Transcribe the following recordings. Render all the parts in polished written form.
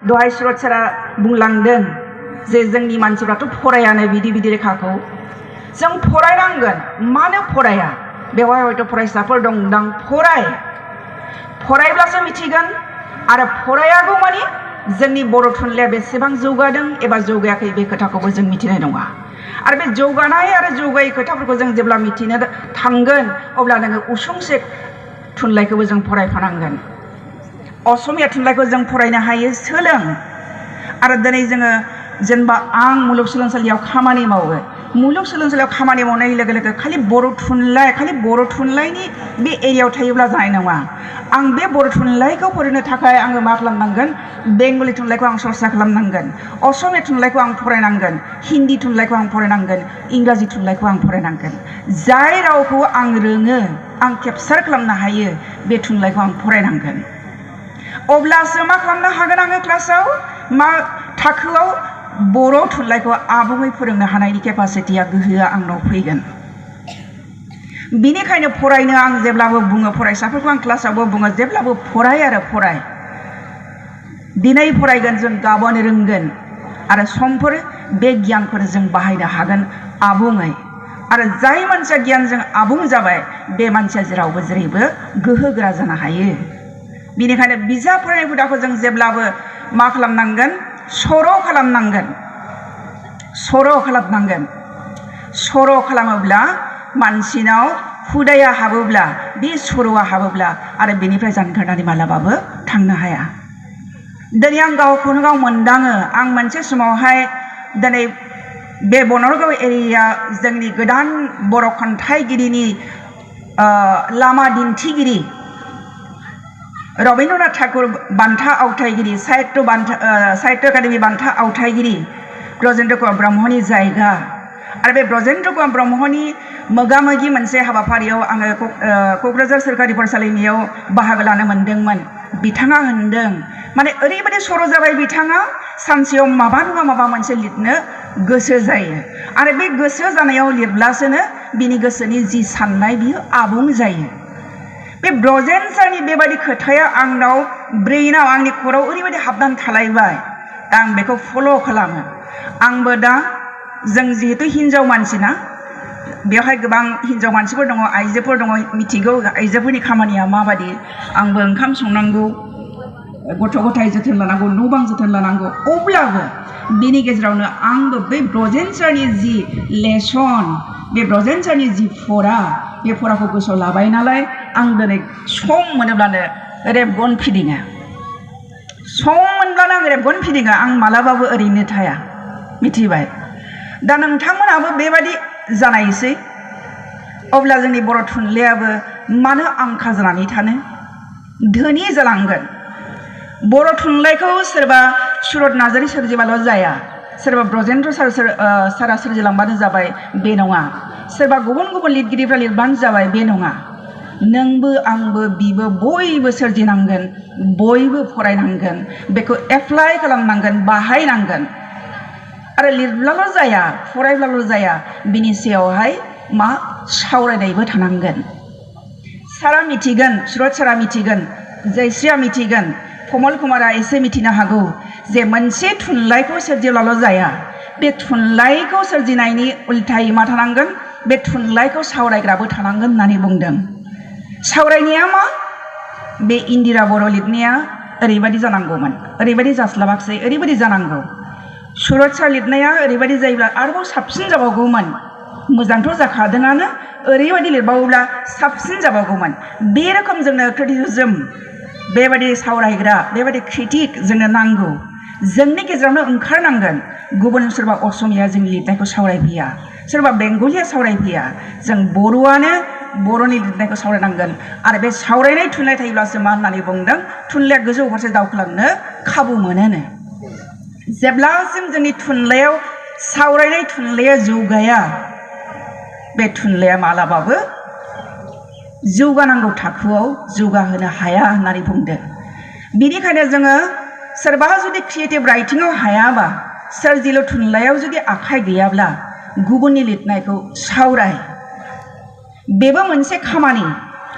दहाय सुरत सारा बुंलांदों जे जोंनि मानसिफ्राथ' फरायानो बिदि लेखाखौ जों फरायनांगोन मानो फराया बेवहाय हयथ' फरायसाफोर दंदां फरायब्लासो मिथिगोन आरो फरायागौ माने जोंनि बर' थुनलाइया बेसेबां जौगादों एबा जौगायाखै बे खोथाखौबो जों मिथिनाय नङा आरो बे जौगानाय आरो जौगायै खोथाफोरखौ जों जेब्ला मिथिनो थांगोन अब्ला नोङो उसुंसे थुनलाइखौबो जों फरायफानांगोन असमिया थुनलाइखौ जों फरायनो हायो सोलों आरो दिनै जोङो जेनेबा आं मुलुगसोलोंसालियाव खामानि मावो मुलुगसोलोंसालियाव खामानि मावनाय लोगो लोगो खालि बर' थुनलाइनि बे एरियायाव थायोब्ला जानाय नङा आं बे बर' थुनलाइखौ फरायनो थाखाय आङो मा खालामनांगोन बेंगलि थुनलाइखौ आं सरसा खालामनांगोन असमिया थुनलाइखौ आं फरायनांगोन हिन्दी थुनलाइखौ आं फरायनांगोन इंराजि थुनलाइखौ आं फरायनांगोन जाय रावखौ आं रोङो आं केपचार खालामनो हायो बे थुनलाइखौ आं फरायनांगोन अब्लासो मा खालामनो हागोन आङो क्लासाव मा थाखोआव बर' थुनलाइखौ आबुङै फोरोंनो हानायनि केपासिटिया गोहोआ आंनाव फैगोन बिनिखायनो फरायनो आं जेब्लाबो बुङो फरायसाफोरखौ आं क्लासावबो बुङो जेब्लाबो फराय दिनै फरायगोन जों गाबोन रोंगोन आरो समफोर बे गियानफोर जों बाहायनो हागोन आबुङै आरो जाय मानसिया गियानजों आबुं जाबाय बे मानसिया जेरावबो जेरैबो गोहोगोरा जानो हायो बिनिखायनो बिजाब फरायनाय हुदाखौ जों जेब्लाबो मा खालामनांगोन सर' खालामोब्ला मानसिनाव हुदाया हाबोब्ला बे सर'आ हाबोब्ला आरो बेनिफ्राय जानगारनानै मालाबाबो थांनो हाया दिनै आं गावखौनो गाव मोनदाङो आं मोनसे समावहाय दिनै बे बनरगाव एरिया जोंनि गोदान बर' खन्थाइगिरिनि लामा दिन्थिगिरि रबीन्द्रनाथ ठाकुर बान्था आवथायगिरि साहित्य एकाडेमि बान्था आवथायगिरि ब्रजेन्द्र कुमार ब्रह्मनि जायगा आरो बे ब्रजेन्द्र कुमार ब्रह्मनि मोगामोगि मोनसे हाबाफारियाव आङो क'क्राझार सोरखारि फरायसालिमायाव बाहागो लानो मोनदोंमोन बिथाङा होनदों माने ओरैबायदि सर' जाबाय बिथाङा सानसेयाव माबा नङा माबा मोनसे लिरनो गोसो जायो आरो बे गोसो जानायाव लिरब्लासोनो बिनि गोसोनि जि साननाय बियो आबुं जायो बे ब्रजेन सारनि बेबायदि खोथाया आंनाव ब्रेइनाव आंनि खर'आव ओरैबायदि हाबनानै थालायबाय दा आं बेखौ फल' खालामो आंबो दा जों जिहेतु हिनजाव मानसिना बेवहाय गोबां हिनजाव मानसिफोर दङ आइजोफोर दङ मिथिगौ आइजोफोरनि खामानिया माबादि आंबो ओंखाम संनांगौ गथ' गथाय जोथोन लानांगौ न' बां जोथोन लानांगौ अब्लाबो बिनि गेजेरावनो आंबो बै ब्रजेन सारनि जि लेसन बे ब्रजेन सारनि जि फरा बे फराखौ गोसोआव लाबाय नालाय आं दिनै सम मोनोब्लानो रेबगन फिदिङो आं मालाबाबो ओरैनो थाया मिथिबाय दा नोंथांमोनाबो बेबायदि जानायसै अब्ला जोंनि बर' थुनलाइयाबो मानो आंखा जानानै थानो धोनि जालांगोन बर' थुनलाइखौ सोरबा सुरत नार्जारि सोरजिबाल' जाया सोरबा ब्रजेन्द्र सारा सोरजिलांबानो जाबाय बे नङा सोरबा गुबुन लिरगिरिफ्रा लिरबानो जाबाय बे नङा नोंबो आंबो बिबो बयबो सोरजिनांगोन बयबो फरायनांगोन बेखौ एप्लाइ खालामनांगोन बाहायनांगोन आरो लिरब्लाल' जाया फरायब्लाल' जाया बिनि सायावहाय मा सावरायनायबो थानांगोन सारा मिथिगोन सुरत सारा मिथिगोन जयश्रीया मिथिगोन कमल कुमारा एसे मिथिनो हागौ जे मोनसे थुनलाइखौ सोरजिब्लाल' जाया बे थुनलाइखौ सोरजिनायनि उल्थायै मा थानांगोन बे थुनलाइखौ सावरायग्राबो थानांगोन होननानै बुंदों सावरायनाया मा बे इन्दिरा बर' लिरनाया ओरैबायदि जानांगौमोन ओरैबायदि जास्लाबाखसै ओरैबायदि जानांगौ सुरत सार लिरनाया ओरैबायदि जायोब्ला आरोबाव साबसिन जाबावगौमोन मोजांथ' जाखादोंआनो ओरैबायदि लिरबावोब्ला साबसिन जाबावगौमोन बे रोखोम जोंनो क्रिटिसिजम बेबायदि सावरायग्रा बेबायदि क्रिटिक जोंनो नांगौ जोंनि गेजेरावनो ओंखारनांगोन गुबुन सोरबा असमिया जोंनि लिरनायखौ सावरायफैया सोरबा बेंगलिया सावरायफैया जों बर'आनो बर'नि लिरनायखौ सावरायनांगोन आरो बे सावरायनाय थुनलाइ थायोब्लासो मा होननानै बुंदों थुनलाइया गोजौ फारसे दावखोलांनो खाबु मोनोनो जेब्लासिम जोंनि थुनलाइयाव सावरायनाय थुनलाइया जौगाया बे थुनलाइया मालाबाबो जौगानांगौ थाखोआव जौगाहोनो हाया होननानै बुंदों बिनिखायनो जोङो सोरबा जुदि क्रिएटिभ राइटिंआव हायाबा सोरजिलु थुनलाइयाव जुदि आखाइ गैयाब्ला गुबुननि लिरनायखौ सावराय बेबो मोनसे खामानि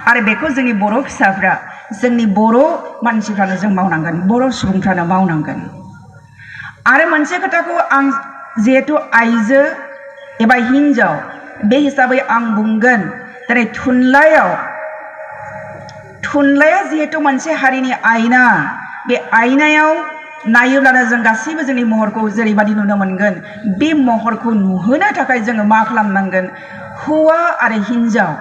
आरो बेखौ जोंनि बर' फिसाफ्रा जोंनि बर' मानसिफ्रानो जों मावनांगोन बर' सुबुंफ्रानो मावनांगोन आरो मोनसे खोथाखौ आं जिहेतु आइजो एबा हिन्जाव बे हिसाबै आं बुंगोन दिनै थुनलाइया जिहेतु मोनसे हारिनि आयना बे आयनायाव नायोब्लानो जों गासैबो जोंनि महरखौ जेरैबादि नुनो मोनगोन बे महरखौ नुहोनो थाखाय जोङो मा खालामनांगोन हौवा आरो हिन्जाव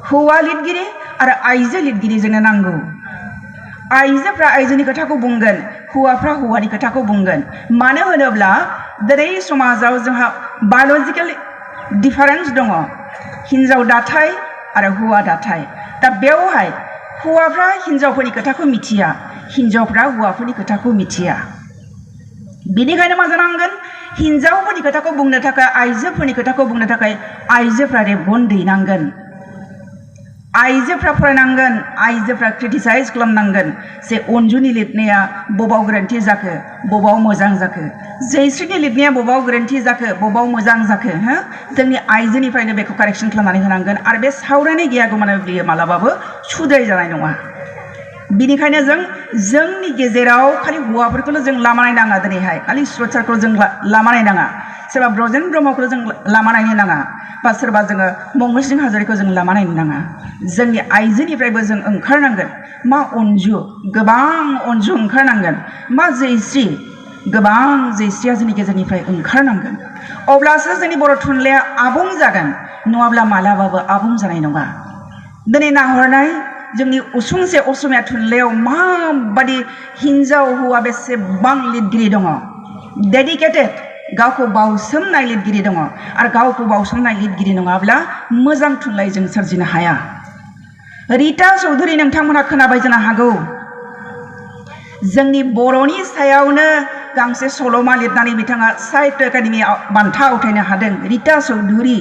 हौवा लिरगिरि आरो आइजो लिरगिरि जोंनो नांगौ आइजोफ्रा आइजोनि खोथाखौ बुंगोन हौवाफ्रा हौवानि खोथाखौ बुंगोन मानो होनोब्ला दिनै समाजाव जोंहा बाय'लजिकेल डिफारेन्स दङ हिन्जाव दाथाय आरो हौवा दाथाय दा बेवहाय हौवाफ्रा हिन्जावफोरनि खोथाखौ मिथिया हिन्जावफ्रा हौवाफोरनि खोथाखौ मिथिया बेनिखायनो मा जानांगोन हिन्जावफोरनि खोथाखौ बुंनो थाखाय आइजोफोरनि खोथाखौ बुंनो थाखाय आइजोफ्रा रेबगन दैनांगोन आइजोफ्रा फरायनांगोन आइजोफ्रा क्रिटिसाइज खालामनांगोन जे अन्जुनि लिरनाया बबाव गोरोन्थि जाखो बबाव मोजां जाखो जयश्रीनि लिरनाया बबाव गोरोन्थि जाखो बबाव मोजां जाखो हो जोंनि आइजोनिफ्रायनो बेखौ कारेक्सन खालामनानै होनांगोन आरो बे सावरायनाय गैयागौमानो बियो मालाबाबो सुद्राय जानाय नङा बिनिखायनो जोंनि गेजेराव खालि हौवाफोरखौल' जों लामा नायनाङा दिनैहाय खालि सुरत सारखौ जों लामा नायनाङा सोरबा ब्रजेन ब्रह्मखौ जों लामा नायनो नाङा बा सोरबा जोङो मंगलसिं हाजरिखौ जों लामा नायनो नाङा जोंनि आइजोनिफ्रायबो जों ओंखारनांगोन मा अन्जु गोबां अन्जु ओंखारनांगोन मा जयश्री गोबां जयश्रीया जोंनि गेजेरनिफ्राय ओंखारनांगोन अब्लासो जोंनि बर' थुनलाइया आबुं जागोन नङाब्ला मालाबाबो आबुं जानाय नङा दिनै नाहरनाय जोंनि उसुंसे असमिया थुनलाइयाव माबादि हिन्जाव हौवा बेसेबां लिरगिरि दङ डेडिकेटेड गावखौ बावसोमनाय लिरगिरि दङ आरो गावखौ बावसोमनाय लिरगिरि नङाब्ला मोजां थुनलाइ जों सोरजिनो हाया रिता चौधुरी नोंथांमोनहा खोनाबाय जानो हागौ जोंनि बर'नि सायावनो गांसे सल'मा लिरनानै बिथाङा साहित्य एकाडेमि बान्था आवथायनो हादों रिता चौधुरी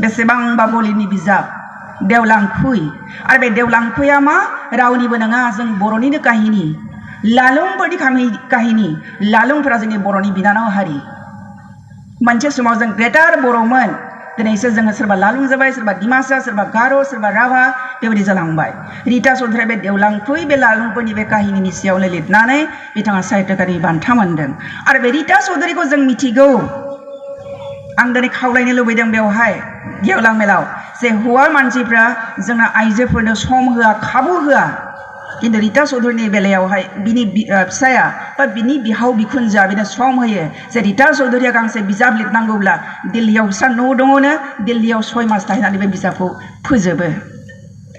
बेसेबांबा बलिनि बिजाब देवलांखुइ आरो बे देवलांखुइया मा रावनिबो नङा जों बर'निनो काहिनि लालुंफोरनि काहिनि लालुंफोरा जोंनि बर'नि बिनानाव हारि मोनसे समाव जों ग्रेटार बर'मोन दिनैसो जोङो सोरबा लालुं जाबाय सोरबा डिमासा सोरबा गार' सोरबा राभा बेबायदि जालांबाय रिता चौधुरीया बे देवलांखुइ बे लालुंफोरनि बे काहिनिनि सायावनो लिरनानै बिथाङा साहित्य एकाडेमि बान्था मोनदों आरो बे रिता चौधुरीखौ जों मिथिगौ आं दिनै खावलायनो लुबैदों बेवहाय गेवलां मेलाव जे हौवा मानसिफ्रा जोंना आइजोफोरनो सम होआ खाबु होआ किन्तु रिता चौधुरीनि बेलायावहाय बिनि फिसाया बा बिनि बिहाव बिखुनजोआ बिनो सम होयो जे रिता चौधुरीया गांसे बिजाब लिरनांगौब्ला दिल्लीयाव बिस्रा न' दङनो दिल्लीयाव 6 मास थाहैनानै बे बिजाबखौ फोजोबो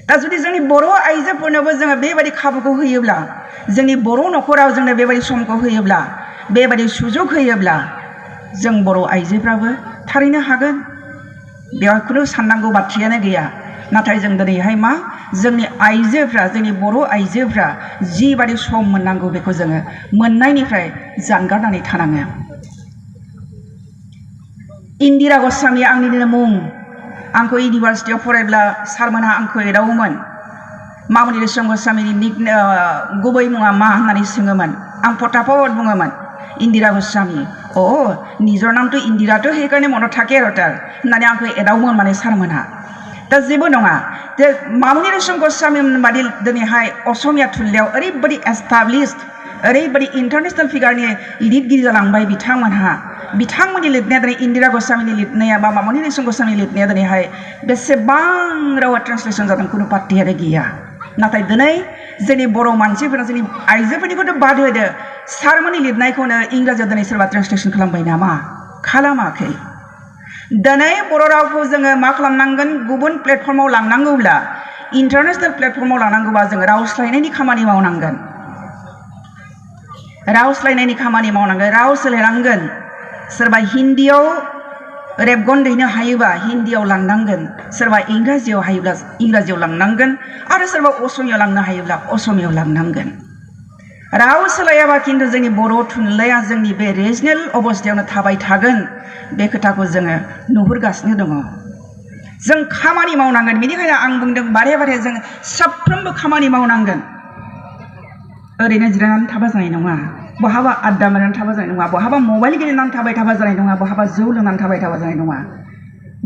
दा जुदि जोंनि बर' आइजोफोरनोबो जोङो बेबायदि खाबुखौ होयोब्ला जोंनि बर' न'खराव जोंनो बेबायदि समखौ होयोब्ला बेबायदि सुजुग होयोब्ला जों बर' आइजोफ्राबो थारैनो हागोन बेयाव खुनु साननांगौ बाथ्रायानो गैया नाथाय जों दिनैहाय मा जोंनि आइजोफ्रा जोंनि बर' आइजोफ्रा जिबादि सम मोननांगौ बेखौ जोङो मोननायनिफ्राय जानगारनानै थानाङो इन्दिरा गस्वामीया आंनिनो मुं आंखौ इउनिभार्सिटियाव फरायब्ला सारमोनहा आंखौ एदावोमोन मामुनि ऋषं गस्वामीनि गुबै मुङा मा होननानै सोङोमोन आं फटाफट बुङोमोन इन्दिरा गस्वामी নিজৰ নামটো ইন্দিৰাটো সেইকাৰণে মনত থাকে আৰু তাৰ होननानै आंखौ एदावोमोन माने सारमोनहा दा जेबो नङा जे मामुनि ऋषं गस्वामी बादि दिनैहाय असमिया थुनलाइयाव ओरैबायदि एस्टाब्लिश्ड ओरैबायदि इन्टारनेशनेल फिगारनि लिरगिरि जालांबाय बिथांमोननि लिरनाया दिनै इन्दिरा गस्वामीनि लिरनाया बा मामुनि ऋषं गस्वामीनि लिरनाया दिनैहाय बेसेबां रावा ट्रेन्सलेसन जादों खुनु पात्तियानो गैया नाथाय दिनै जोंनि बर' मानसिफोरा जोंनि आइजोफोरनिखौथ' बाद होदो सारमोननि लिरनायखौनो इंराजियाव दिनै सोरबा ट्रेन्सलेसन खालामबाय नामा खालामाखै दिनै बर' रावखौ जोङो मा खालामनांगोन गुबुन प्लेटफर्माव लांनांगौब्ला इन्टारनेशनेल प्लेटफर्माव लांनांगौबा जोङो राव सोलायनायनि खामानि मावनांगोन राव सोलायनांगोन सोरबा हिन्दीयाव रेबगन दैनो हायोबा हिन्दीयाव लांनांगोन सोरबा इंराजियाव हायोब्ला इंराजियाव लांनांगोन आरो सोरबा असमियाव लांनो हायोब्ला असमियाव लांनांगोन राव सोलायाबा खिन्थु जोंनि बर' थुनलाइया जोंनि बे रिजनेल अबस्थायावनो थाबाय थागोन बे खोथाखौ जोङो नुहुरगासिनो दङ जों खामानि मावनांगोन बेनिखायनो आं बुंदों बारे बारे जों साफ्रोमबो खामानि मावनांगोन ओरैनो जिरायनानै थाबा जानाय नङा बहाबा आड्डा मारनानै थाबा जानाय नङा बहाबा मबाइल गेलेनानै थाबाय थाबा जानाय नङा बहाबा जौ लोंनानै थाबाय थाबा जानाय नङा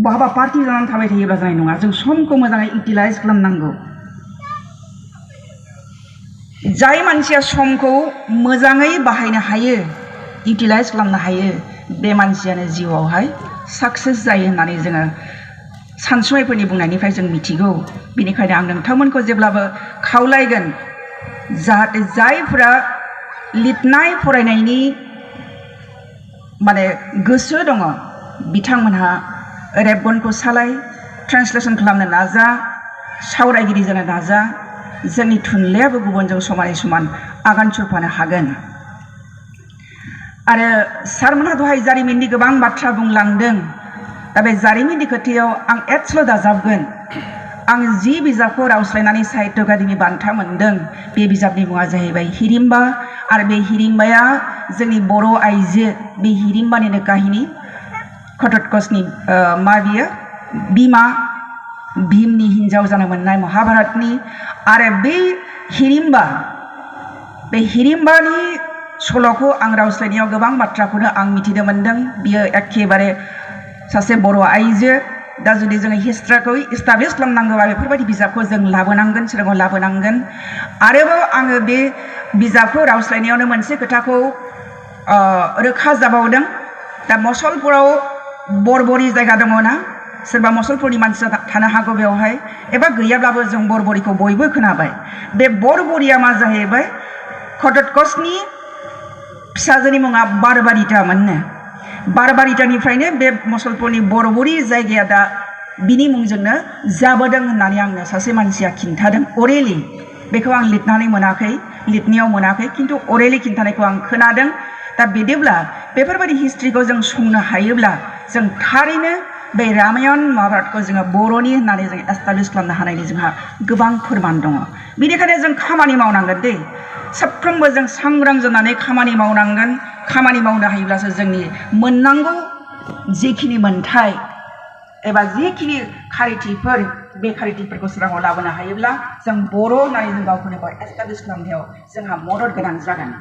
बहाबा पार्टि जानानै थाबाय थायोब्ला जानाय नङा जों समखौ मोजाङै इउटिलाइज खालामनांगौ जाय मानसिया समखौ मोजाङै बाहायनो हायो इउटिलाइज खालामनो हायो बे मानसियानो जिउआवहाय साक्सेस जायो होननानै जोङो सानसुमैफोरनि बुंनायनिफ्राय जों मिथिगौ। बेनिखायनो आं नोंथांमोनखौ जेब्लाबो खावलायगोन जाहाथे जायफोरा लिरनाय फरायनायनि माने गोसो दङ बिथांमोनहा रेबगनखौ सालाय, ट्रेन्सलेसन खालामनो नाजा, सावरायगिरि जानो नाजा। जोंनि थुनलाइयाबो गुबुनजों समानै समान आगान सुरफानो हागोन। आरो सारमोनहा दहाय जारिमिननि गोबां बाथ्रा बुंलांदों। दा बे जारिमिननि खोथायाव आं एसेल' दाजाबगोन। आं जि बिजाबखौ रावस्लायनानै साहित्य एकाडेमि बान्था मोनदों बे बिजाबनि मुङा जाहैबाय हिरिम्बा। आरो बे हिरिम्बाया जोंनि बर' आइजो बे हिरिम्बानिनो काहिनी घटोत्कचनि मा बियो बिमा भीमनि हिन्जाव जानो मोननाय महाभारतनि। आरो बे हिरिम्बानि सल'खौ आं रावस्लायनायाव गोबां बाथ्राखौनो आं मिथिनो मोनदों। बियो एखेबारे सासे बर' आइजो। दा जुदि जोङो हिस्ट्रिखौ इस्टाब्लिश खालामनांगौबा बेफोरबायदि बिजाबखौ जों लाबोनांगोन, सिगाङाव लाबोनांगोन। आरोबाव आङो बे बिजाबखौ रावस्लायनायावनो मोनसे खोथाखौ रोखा जाबावदों। दा मसलपुराव बरबरि जायगा दङ ना? सोरबा मसलपुरनि मानसि थानो हागौ बेवहाय, एबा गैयाब्लाबो जों बरबरिखौ बयबो खोनाबाय। बे बरबरिया मा जाहैबाय घटोत्कचनि फिसाजोनि मुङा बारबारिटामोननो। बारबारिटानिफ्रायनो बे मसलपुरनि बरबरि जायगाया दा बिनि मुंजोंनो जाबोदों होननानै आंनो सासे मानसिया खिन्थादों। अरेलि बेखौ आं लिरनानै मोनाखै, लिरनायाव मोनाखै, खिन्थु अरेलि खिन्थानायखौ आं खोनादों। दा बिदिब्ला बेफोरबायदि हिस्ट्रिखौ जों संनो हायोब्ला जों थारैनो बे रामायण महाभारतखौ जोङो बर'नि होननानै जों एस्टाब्लिश खालामनो हानायनि जोंहा गोबां फोरमान दङ। बेनिखायनो जों खामानि मावनांगोन दे। साफ्रोमबो जों सांग्रां जानानै खामानि मावनांगोन। खामानि मावनो हायोब्लासो जोंनि मोननांगौ जेखिनि मोन्थाय एबा जेखिनि खारिथिफोर बे खारिथिफोरखौ सिगाङाव लाबोनो हायोब्ला जों बर' होननानै जों गावखौनो गाव एस्टाब्लिश खालामनायाव जोंहा मदद गोनां जागोन।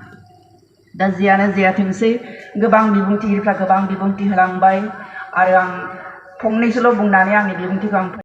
दा जियानो जायाथोंसै गोबां बिबुंथिगिरिफ्रा गोबां बिबुंथि होलांबाय आरो आं फंनैसोल' बुंनानै आंनि बिबुंथिखौ आं